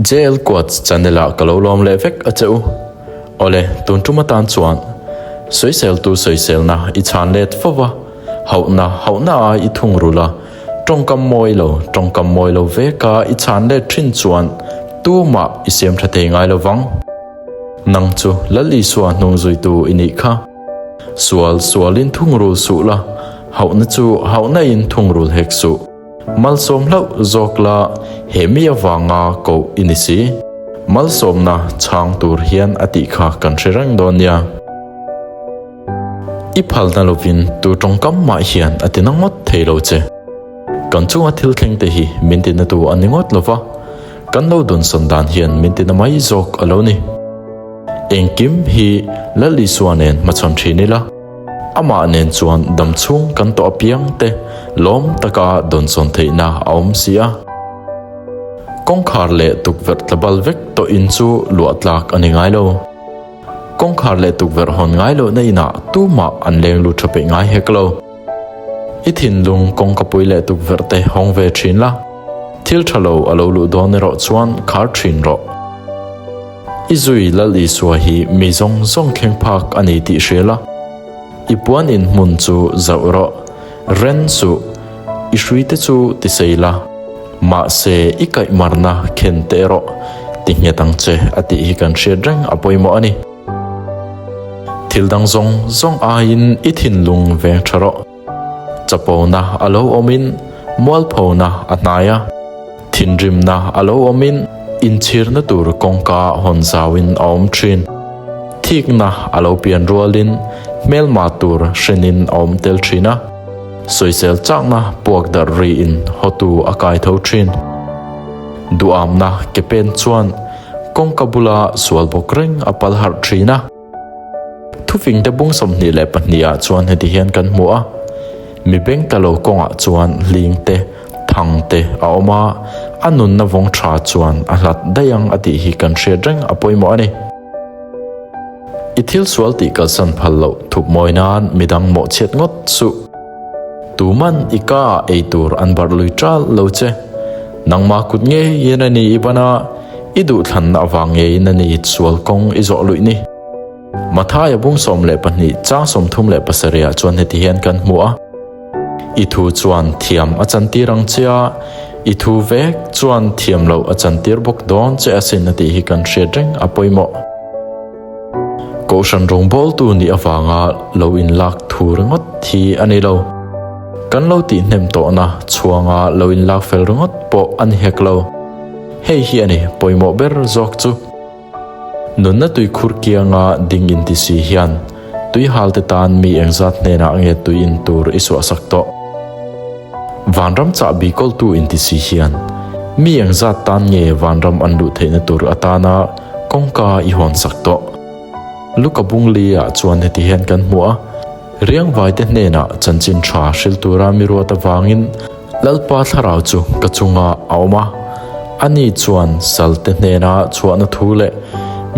JL Quotes channel ah ka lo lawm leh vek a che u. Awle, tun tum atan chuan sawiseltu sawiselna i chhan let fo va, hauhna hauhna a i thung rul a, tawngkam mawi lo tawngkam mawi lo vek a i chhan let thin chuan tumah i siam tha thei ngai lo vang. Nang chu Lal Isua hnung zuitu i nih kha. Sual sualin thungrul suh la, hauhna chu hauhna in thungrul hek suh. Malsawm hlauh zawk la, he mi avanga koh i ni si. Malsawmna chhang tur hian a tih kha kan hre reng dawn nia. I phalna lovin tu tawngkam mah hian a tina ngawt thei lo che. Kan chunga thil thleng te hi min tina tu a ni ngawt lova, kan lo dunsawn dan hian min tina mai zawk a lo ni. Engkim hi Lal Isua nen hmachhawn thin ila. Amah nen chuan damchhung kan tawh apiang te lawm taka dawnsawn theihna a awm si a. Kawngkhar leh tukverh tlabal vek tawh in chu luah tlak a ni ngai lo. Kawngkhar leh tukverh hawn ngai lohna inah tumah an leng lut tha peih ngai hek lo. I thinlung kawngkapui leh tukverh te hawng ve thin la, thil tha lo a lo luh dawn erawh chuan khar thin rawh. I zui Lal Isua hi mi zawng zawng thleng phak a ni tih hria la, i puan in hmun chu zauh rawh, ren suh, i hruite chu ti sei la, mahse i kaihmarna khen teh rawh, ti nghet ang che a tih hi kan hriat reng a pawimawh a ni. Thil dang zawng zawng aiin i thinlung veng tha rawh. Chapona a lo awmin mualphona a hnai a, thinrimna a lo awmin inchhirna tur kawngka hawn zauin a awm thin. Thikna a lo pian rualin hmelma tur hrenin a awm tel thin a, sawisel chakna puak darh riin hawtu a kai tho thin. Duhamna ke pen chuan kawngka bula sual bawk reng a pal harh thin a. Thufingte bung 22 ah chuan heti hian kan hmu a, mi beng ta lo kawngah chuan hling te, thang te a awm a, a nunna vawng tha chuan a hlat daih ang a tih hi kan hriat reng a pawimawh a ni. I thil sual tih kalsan phal loh thup mawi nan midang mawhchhiat ngawt suh. Tuman i ka ah ei tur an barh lui ṭal lo che. Nangmah kut ngeiin a ni i ban a, i duhthlanna avang ngeiin a ni sual kawng i zawh luih ni. Mathaia bung 12 chang 37 ah chuan heti hian kan hmu a, I thu chuan thiam a chantir ang che a, i thu vek chuan thiam loh a chantir bawk dawn che asin a tih hi kan hriat reng a pawimawh. Kohhran rawngbawltu nih avanga lo inlak thu ringawt hi a ni lo. Kan lo tihhnem tawhna chhuanga lo inlak fel ringawt pawh a ni hek lo. Hei hi a ni pawimawh ber zawk chu. Nunna tuikhur kianga ding inti si hian tuihalte tan mi engzat hnenah nge tui in tur i suahsak tawh? Vanram chahbi kawltu inti si hian mi engzat tan nge vanram an luh theihna tur atana Kawngka i hawn sak tawh. Luka bung li ah chuan heti hian kan hmu a, Riangvaite hnenah chanchin tha hril tura mi ruat avangin Lalpa thlarau chu ka chungah a awm a, ani chuan salte hnena chhuahna thu leh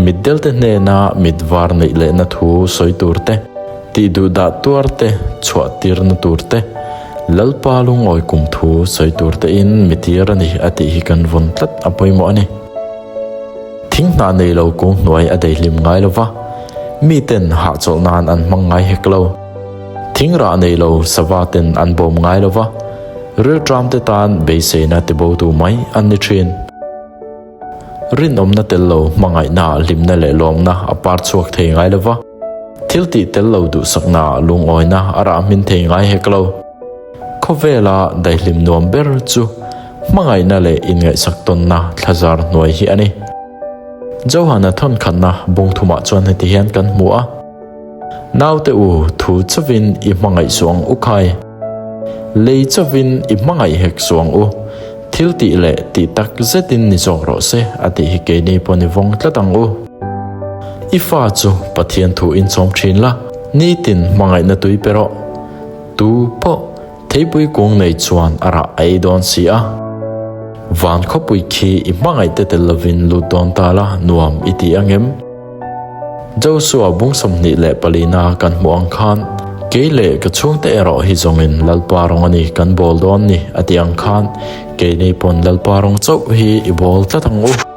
mitdelte hnena mit var neih lehna thu sawi tur te, tih duh dah tuar te chhuah tirna tur te, Lalpa lungawi kum thu sawi tur tein mi tir a ni a tih hi kan vawn tlat a pawimawh a ni. Thing hnah nei lo kung hnuai a daihlim ngai lo va, miten hahchawlh nan an hmang ngai hek lo. Thing rah nei lo sava ten an bawm ngai lo va, rilṭam te tan beiseina tibotu mai an ni ṭhin. Rinawmna tel lo hmangaihna ah hlimna leh lawmna a par chhuak thei ngai lo va, thil tih tel lo duhsakna ah lungawina a rah hmin thei ngai hek lo. Khawvela daihlim nuam ber chu Hmangaihna leh inngaihsak tawnna thlazar hnuai hi a ni. Johana thawnkhatna bung thumah chuan heti hian kan hmu a, Naute u, thu chauhin i hmangaih suh ang u khai. Lei chauhin i hmangaih hek suh ang u. Thil tih leh tih tak zetin ni zawk rawh se, a tih hi keini pawh ni vawng tlat ang u. I fa chu Pathian thu inchawm thin la, nitin hmangaihna tui pe rawh. Tu pawh Theipui kung nei chuan a rah a ei dawn si a. Van khawpui khi i hmangaih te tel lovin lut dawn ta la nuam i ti ang em? Joshua bung 24 na kan hmuh ang khan, Kei leh ka chhungte erawh hi zawngin Lalpa rawng a ni kan bawl dawn ni a ti ang khan, keini pawn Lalpa rawng chauh hi i bawl tlat ang u.